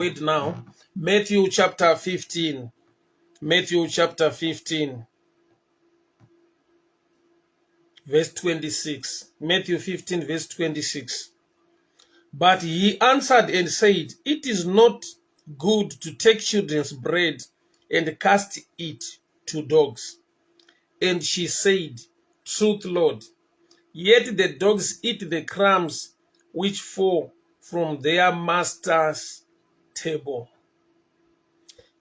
Wait now. Matthew chapter 15. Matthew chapter 15. Verse 26. Matthew 15, verse 26. But he answered and said, It is not good to take children's bread and cast it to dogs. And she said, Truth, Lord. Yet the dogs eat the crumbs which fall from their master's table.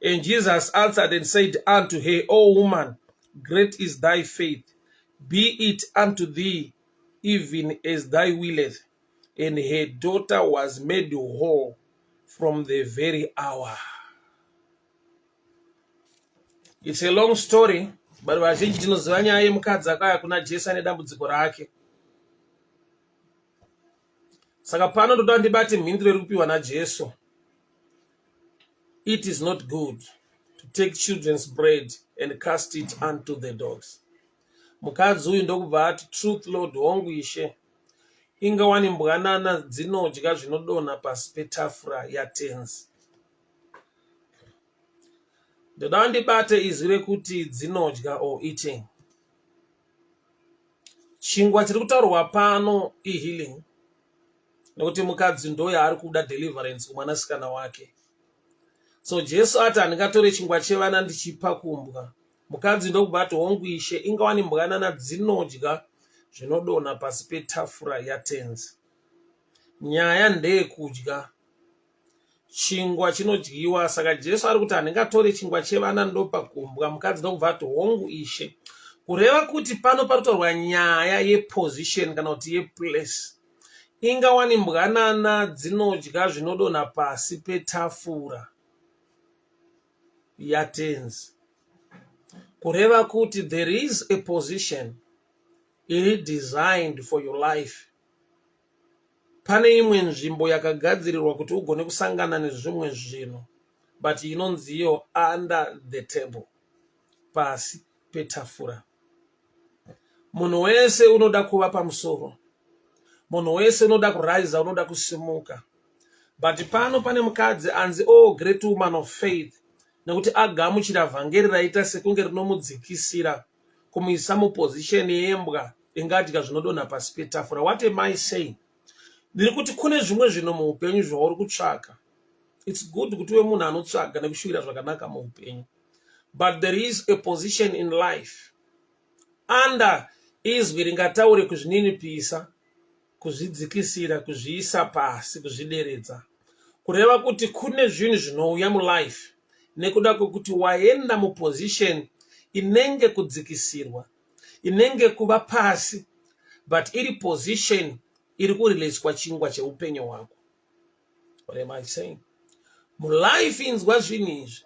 And Jesus answered and said unto her, O woman, great is thy faith. Be it unto thee even as thou willeth. And her daughter was made whole from the very hour. It's a long story, but vazhinji tinoziva nyaya yemukadzi akauya kuna Jesu ane dambudziko rake. Saka pano ndoda ndibate mhinduro iri kupiwa naJesu. It is not good to take children's bread and cast it unto the dogs. Mukadzi uyu ndokubva ati, Truth, Lord, hongu Ishe, ingawani mbwanana dzinodya zvinodonha pasi petafura yatenzi. Ndoda ndibate izwi rekuti dzinodya or eating. Chingwa chiri kutaurwa pano ihealing, nekuti mukadzi ndo yaari kuda deliverance kumwanasikana wake. So Jesu ati, handingatore chingwa chevana ndichipa kumbwa. Mukadzi ndokubva ati, hongu Ishe, ingawani mbwanana dzinodya zvinodonha pasi petafura yatenzi. Nyaya ndeyekudya. Chingwa chinodyiwa. Saka Jesu ari kuti, handingatore chingwa chevana ndopa kumbwa. Mukadzi ndokubva ati, hongu Ishe. Kureva kuti pano parikutorwa nyaya yeposition kana kuti yeplace. Ingawani mbwanana dzinodya zvinodonha pasi petafura yatenzi. Kureva kuti there is a position iri designed for your life. Pane imwe nzvimbo yakagadzirirwa kuti ugone kusangana nezvimwe zvinhu, but inonzi iyo under the table, pasi petafura. Munhu wese unoda kuva pamusoro, munhu wese unoda kuraiza, unoda kusimuka, but pano pane mukadzi anzi, oh great woman of faith, nekuti agamuchira vhangeri raita sekunge rinomudzikisira kumuisa muposition yembwa ingadya zvinodonha pasi petafura. What am I saying? Ndiri kuti kune zvimwe zvinhu muupenyu zvauri kutsvaka. It's good kuti uve munhu anotsvaga nekushuvira zvakanaka muupenyu, but there is a position in life under izwi ringataure kuzvininipisa, kuzvidzikisira, kuzviisa pasi, kuzvideredza. Kureva kuti kune zvinhu zvinouya mulife nekuda kwekuti waenda muposition inenge kudzikisirwa, inenge kuva pasi, but iri position iri kuriliswa chingwa cheupenyu hwako. What am I saying? Mulife, inzwa zvinhu izvi,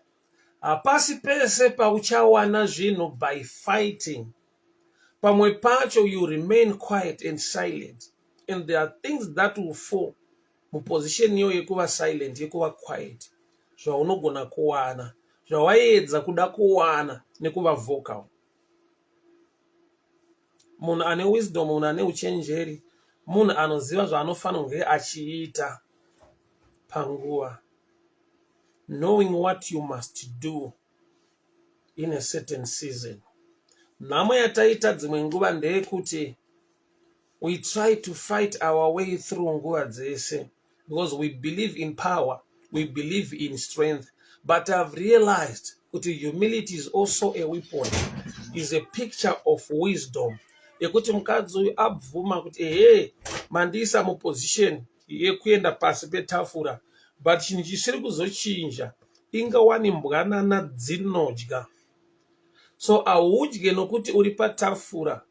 hapasi pese pauchawana zvinhu by fighting. Pamwe pacho you remain quiet and silent, and there are things that will fall muposition iyo yekuva silent, yekuva quiet, zvaunogona kuwana zvawaiedza kuda kuwana nekuva vocal. Munhu ane wisdom, munhu ane uchenjeri, munhu anoziva zvaanofanira kunge achiita panguva, knowing what you must do in a certain season. Nhamo yataita dzimwe nguva ndeyekuti we try to fight our way through nguva dzese because we believe in power, we believe in strength, but I've realized kuti humility is also a weapon, is a picture of wisdom, yekuti mukadzi uyu abvuma kuti, ehe, mandiisa muposition yekuenda pasi petafura, but chinhu chisiri kuzochinja, ingawani mbwanana dzinodya. So haudye nokuti uri patafura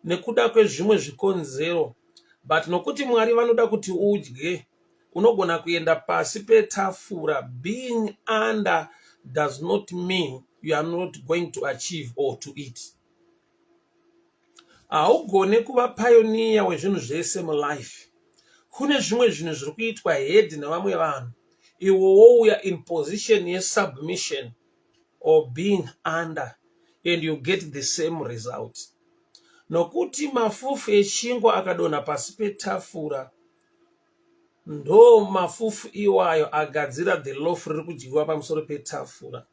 nekuda kwezvimwe zvikonzero, but nokuti Mwari vanoda kuti udye, unogona kuenda pasi petafura. Being under does not mean you are not going to achieve or to eat. Haugone kuva pioneer wezvinhu zvese mulife. Kune zvimwe zvinhu zviri kuitwa head nevamwe vanhu, iwe wouya in position yesubmission or being under, and you get the same result, nokuti mafufu echingwa akadonha pasi petafura. Ndo mafufu iwayo agadzira the loaf riri kudyiwa pamusoro petafura.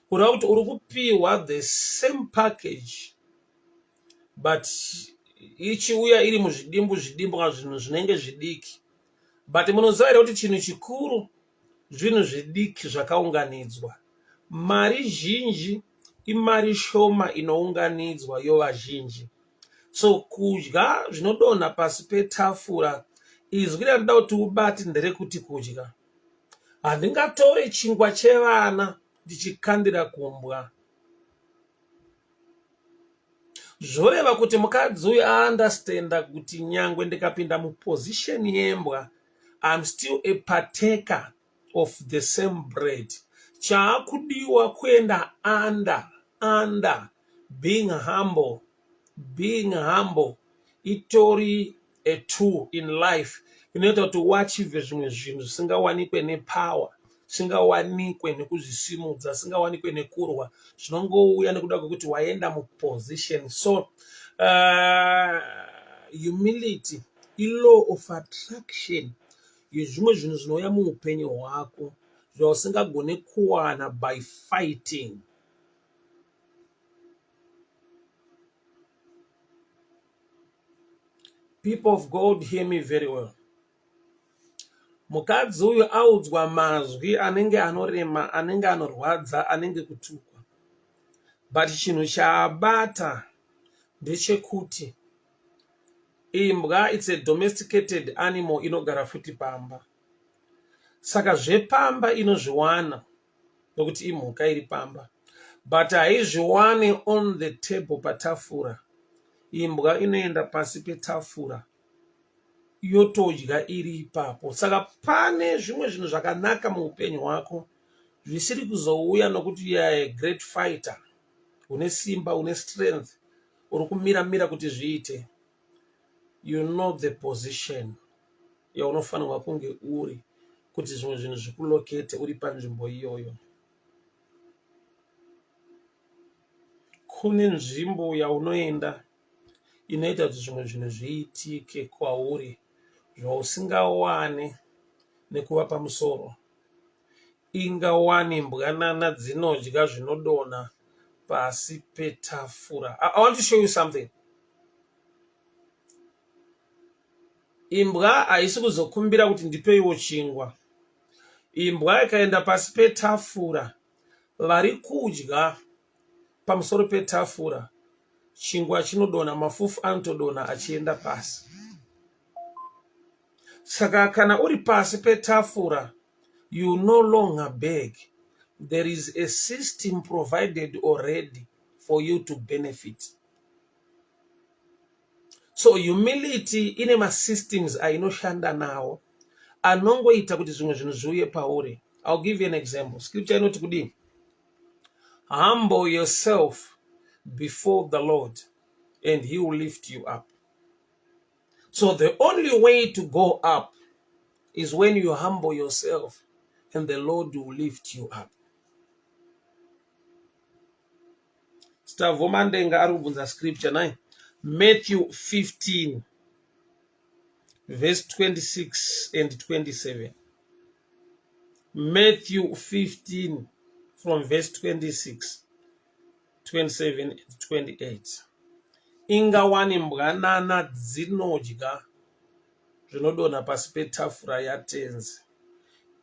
Kureva kuti uri kupiwa the same package but ichiuya iri muzvidimbu zvidimbu kana zvinhu zvinenge zvidiki. But munoziva here kuti chinhu chikuru zvinhu zvidiki zvakaunganidzwa. Mari zhinji imari shoma inounganidzwa yova zhinji. So kudya zvinodonha pasi petafura, izwi randinoda kuti ubate nderekuti kudya. Handingatore chingwa chevana ndichikandira kumbwa. Zvoreva kuti mukadzi uyu aunderstanda kuti nyangwe ndikapinda muposition yembwa, I'm still a partaker of the same bread. Chaakudiwa kuenda under, under being humble, being humble itori a tool in life inoita kuti uachieve zvimwe zvinhu zvisingawanikwe nepower, zvisingawanikwe nekuzvisimudza, zvisingawanikwe nekurwa, zvinongouya nekuda kwekuti waenda muposition. So humility ilaw of attraction yezvimwe zvinhu zvinouya muupenyu hwako zvausingagone kuwana by fighting. People of God, hear me very well. Mukadzi uyu audzwa mazwi anenge anorema, anenge anorwadza, anenge kutukwa. But chinhu chaabata ndechekuti imbwa it's a domesticated animal inogara futi pamba. Saka zvepamba inozviwana nokuti imhuka iri pamba. But haizviwane on the table patafura. Imbwa inoenda pasi petafura yotodya iri ipapo. Saka pane zvimwe zvinhu zvakanaka muupenyu hwako zvisiri kuzouya nokuti you are a great fighter, une simba, une strength, uri kumira mira kuti zviite. You know the position yaunofanirwa kunge uri kuti zvimwe zvinhu zvikulokete uri panzvimbo iyoyo. Kune nzvimbo yaunoenda inoita kuti zvimwe zvinhu zviitike kwauri zvausingawane nekuva pamusoro. Inga wani mbwanana dzinodya zvinodonha pasi petafura. I want to show you something. Imbwa haisi kuzokumbira kuti ndipeiwo chingwa. Imbwa ikaenda pasi petafura, vari kudya pamusoro petafura, chingwa chinodonha, mafufu anotodonha achienda pasi. Saka kana uri pasi petafura, you no longer beg. There is a system provided already for you to benefit. So humility ine masystems ainoshanda nawo anongoita kuti zvimwe zvinhu zviuye pauri. I'll give you an example. Scripture inoti kudii? Humble yourself before the Lord and he will lift you up. So the only way to go up is when you humble yourself and the Lord will lift you up. Stavo Mandenga ari kubvunza scripture nai Matthew 15 verse 26 and 27. Matthew 15 from verse 26, 27 and 28. Inga wani mbwanana dzinodya zvinodonha pasi petafura yatenzi.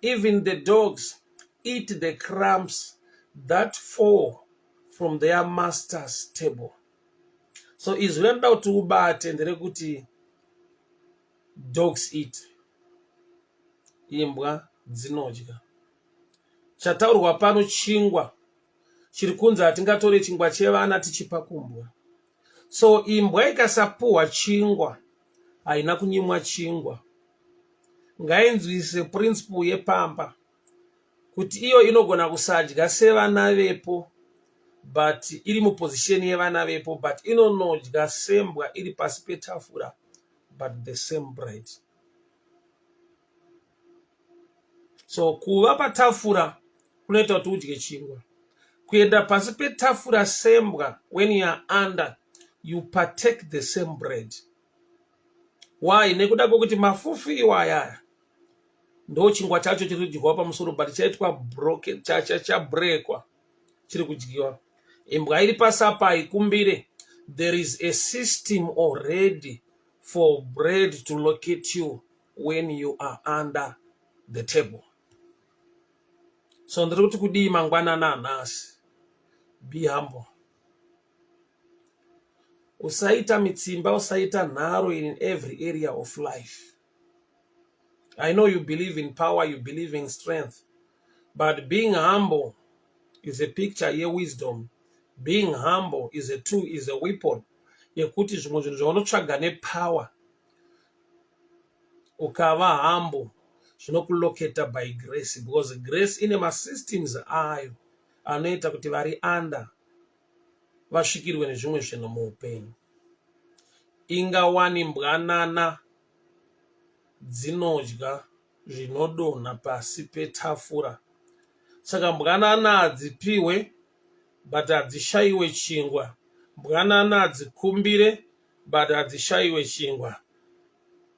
Even the dogs eat the crumbs that fall from their master's table. So izwi ranoda kuti ubate nderekuti dogs eat, imbwa dzinodya. Chataurwa pano chingwa chiri kunzi hatingatore chingwa chevana tichipa kumbwa. So imbwa ikasapuhwa chingwa haina kunyimwa chingwa. Ngainzwise principle yepamba kuti iyo inogona kusadya sevana vepo but iri muposition yevana vepo but inonodya sembwa iri pasi petafura but the same bread. So kuva patafura kunoita kuti udye chingwa. Kuenda pasi petafura sembwa, when you are under, you partake the same bread. Why? Nekuda kwekuti mafufu iwaya Ndo chingwa chacho chiri kudyiwa pamusoro, but chaitwa broken, chabrekwa, chiri kudyiwa. Imbwa iri pasi apa haikumbire. There is a system already for bread to locate you when you are under the table. So ndiri kuti kudii mangwanana anhasi? Be humble. Usaita mitsimba, usaita nharo in every area of life. I know you believe in power, you believe in strength, but being humble is a picture yewisdom. Being humble is a tool, is a weapon yekuti zvimwe zvinhu zvaunotsvaga nepower, ukava humble zvinokulocata by grace, because grace ine masystems ayo anoita kuti vari under vasvikirwe nezvimwe zvinhu muupenyu. Ingawani mbwanana dzinodya zvinodonha pasi petafura. Saka mbwanana hadzipiwe, but hadzishayiwe chingwa. Mbwanana hadzikumbire, but hadzishayiwe chingwa.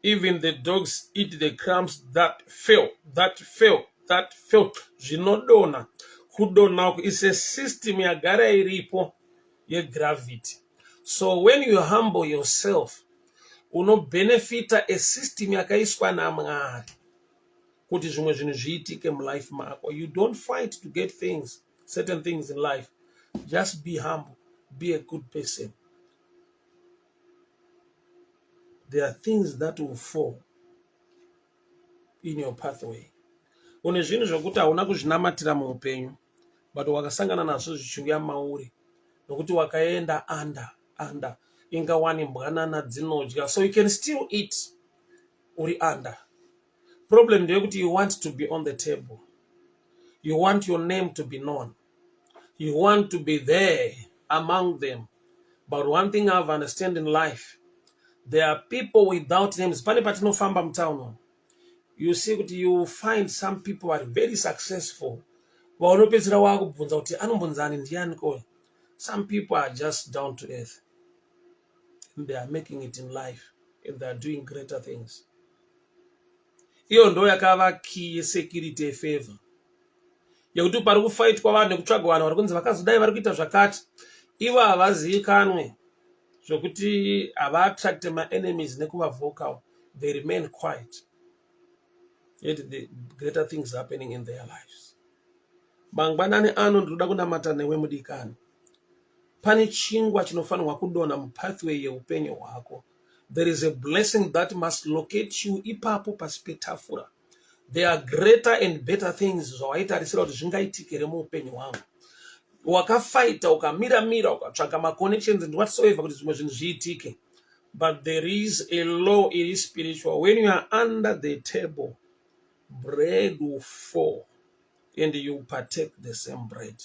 Even the dogs eat the crumbs that fell, that fell, that fell. Zvinodonha. Kudonha uku is a system yagara iripo yegravity. So when you humble yourself, unobenefita a system yakaiswa naMwari kuti zvimwe zvinhu zviitike mulife mako. You don't fight to get things, certain things in life. Just be humble, be a good person. There are things that will fall in your pathway. Une zvinhu zvokuti hauna kuzvinamatira muupenyu, but wakasangana nazvo zvichiuya mauri nokuti wakaenda under under. Ingawani mbwanana dzinodya, so you can still eat uri under. Problem ndeyekuti you want to be on the table, you want your name to be known, you want to be there among them. But one thing I've understand in life, there are people without names. Pane patinofamba mutown, you see kuti you find some people are very successful, vaunopedzisira waakubvunza kuti anombonzani, ndiani ko. Some people are just down to earth and they are making it in life and they are doing greater things. Iyo ndo yakava key yesecurity, yefavor, yekuti pari kufaitwa vanhu nekutsvaga vanhu vari kunzi vakazodai, vari kuita zvakati, ivo havazivikanwe, zvokuti havaattracte maenemies nekuva vocal. They remain quiet, yet the greater things happening in their lives. Mangwanani ano ndinoda kunamata newe, mudikani. Pane chingwa chinofanirwa kudonha mupathway yeupenyu hwako. There is a blessing that must locate you ipapo pasi petafura. There are greater and better things zvawaitarisira kuti zvingaitike here muupenyu hwangu. Wakafaita, ukamira-mira, ukatsvaga maconnections and whatsoever kuti zvimwe zvinhu zviitike, but there is a law iri spiritual: when you are under the table, bread will fall and you partake the same bread.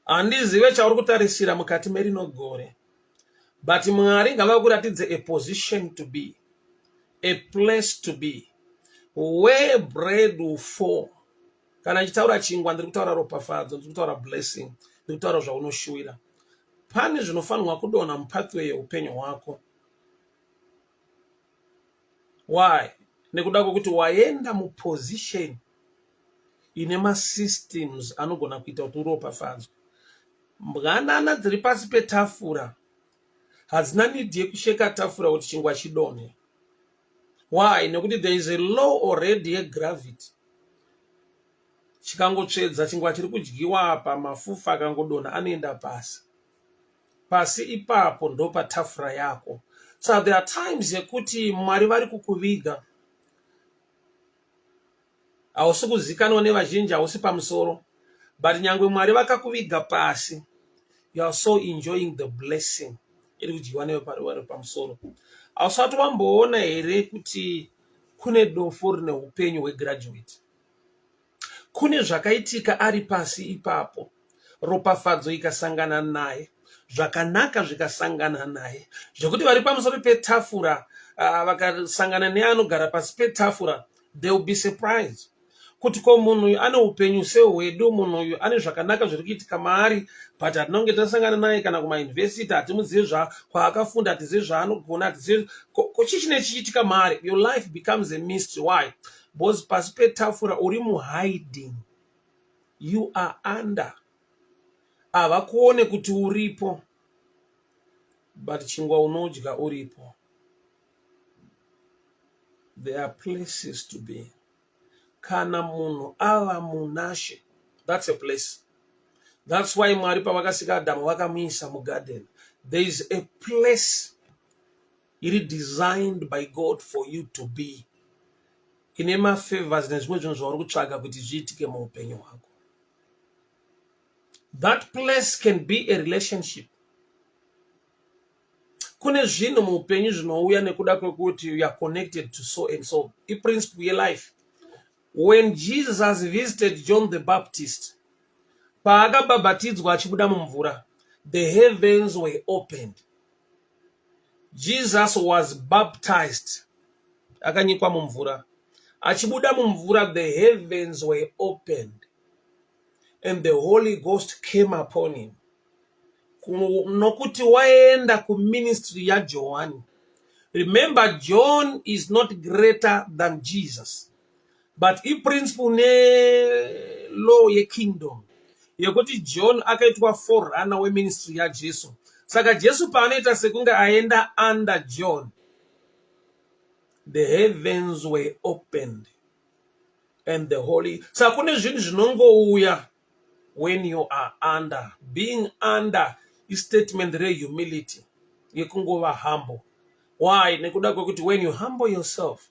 Handizive chauri kutarisira mukati merino gore, but Mwari ngavakuratidze a position to be, a place to be where bread will fall. Kana ichitaura chingwa, ndiri kutaura ropafadzo, ndiri kutaura blessing, ndiri kutaura zvaunoshuwira. Pane zvinofanirwa kudonha mupathway yeupenyu hwako. Why? Nekuda kwekuti waenda muposition ine masystems anogona kuita kuti uropafadzwe. Mbwanana dziri pasi petafura hadzina need yekusheka tafura kuti chingwa chidonhe. Why? Nekuti there is a law already yegravity. Chikangotsvedza chingwa chiri kudyiwa apa, mafufa akangodonha anoenda pasi. Pasi ipapo ndo patafura yako. So there are times yekuti Mwari vari kukuviga, hausi kuzikanwa nevazhinji, hausi pamusoro, but nyangwe Mwari vakakuviga pasi, you are so enjoying the blessing iri kudyiwa nevari pamusoro. Hausati wamboona here kuti kune dofo rine upenyu hwegraduate? Kune zvakaitika ari pasi ipapo, ropafadzo ikasangana naye, zvakanaka zvikasangana naye, zvekuti vari pamusoro petafura vakasangana neanogara pasi petafura, they will be surprised. Kuti ko munhu uyu ane upenyu sehwedu, munhu uyu ane zvakanaka zviri kuitika maari, but hatina kunge tasangana naye kana kumayunivhesiti, hatimuzivi zva kwaakafunda, hatizivi zvaanogona, hatizivi ko chii chine chichiitika maari. Your life becomes a mystery. Why? Because pasi petafura uri muhiding, you are under, havakuone kuti uripo, but chingwa unodya uripo. There are places to be. Kana munhu ava munashe, that's a place. That's why Mwari pavakasika Adhamu vakamuisa mugarden. There is a place iri designed by God for you to be, ine mafavors nezvimwe zvinhu zvauri kutsvaga kuti zviitike muupenyu hwako. That place can be a relationship. Kune zvinhu muupenyu zvinouya nekuda kwekuti you are connected to so and so. Iprinciple yelife. When Jesus visited John the Baptist, paakabhabhatidzwa achibuda mumvura, the heavens were opened. Jesus was baptized, akanyikwa mumvura, achibuda mumvura, the heavens were opened and the Holy Ghost came upon him, nokuti waenda kuministry yaJohani. Remember, John is not greater than Jesus, but iprinciple nelaw yekingdom yekuti John akaitwa forerunner weministry yaJesu. Saka Jesu paanoita sekunge aenda under John, the heavens were opened and the Holy. Saka kune zvinhu zvinongouya when you are under. Being under istatement rehumility, yekungova humble. Why? Nekuda kwekuti when you humble yourself,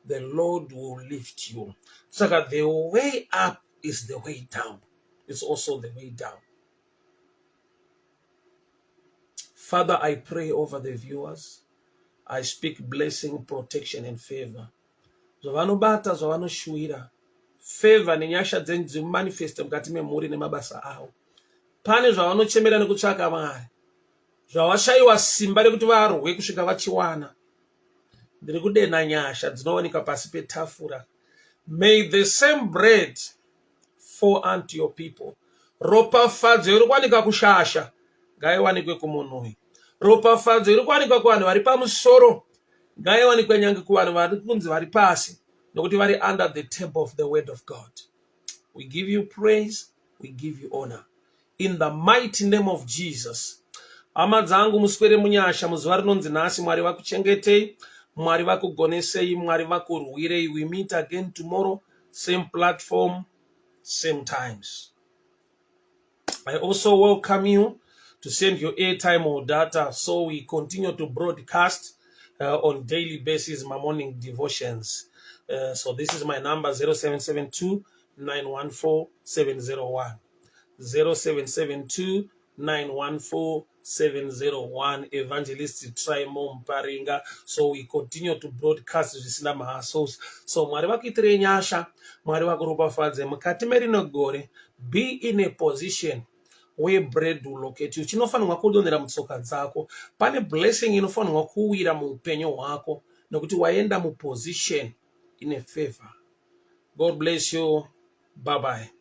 the Lord will lift you. Saka the way up is the way down, it's also the way down. Father, I pray over the viewers. I speak blessing, protection and favor. Zvavanobata, zvavanoshuwira, favor nenyasha dzenyu dzimanifeste mukati memhuri nemabasa avo. Pane zvavanochemera nekutsvaka, Mwari, zvavashayiwa simba rekuti varwe kusvika vachiwana, ndiri kudenha nyasha dzinowanikwa pasi petafura. May the same bread fall unto your people. Ropafadzo iri kuwanikwa kushasha ngaiwanikwe kumunhu uyu. Ropafadzo iri kuwanikwa kuvanhu vari pamusoro ngaiwanikwe nyange kuvanhu vari kunzi vari pasi, nokuti vari under the table of the word of God. We give you praise, we give you honor, in the mighty name of Jesus. Hama dzangu, muswere munyasha muzuva rinonzi nhasi. Mwari vakuchengetei, Mwari vakugonesei, Mwari vakurwirei. We meet again tomorrow, same platform, same times. I also welcome you to send your airtime or data so we continue to broadcast on daily basis my morning devotions. So this is my number, 0772 914 701. 0772 914 701, Evangelist Trimo Mparinga. So we continue to broadcast zvisina mahassles. So Mwari vakuitirei nyasha, Mwari vakuropafadze mukati merino gore. Be in a position where bread will locate you. Chinofanirwa kudonhera mutsoka dzako. Pane blessing inofanirwa kuwira muupenyu hwako nekuti waenda muposition ine favor. God bless you. Bye bye.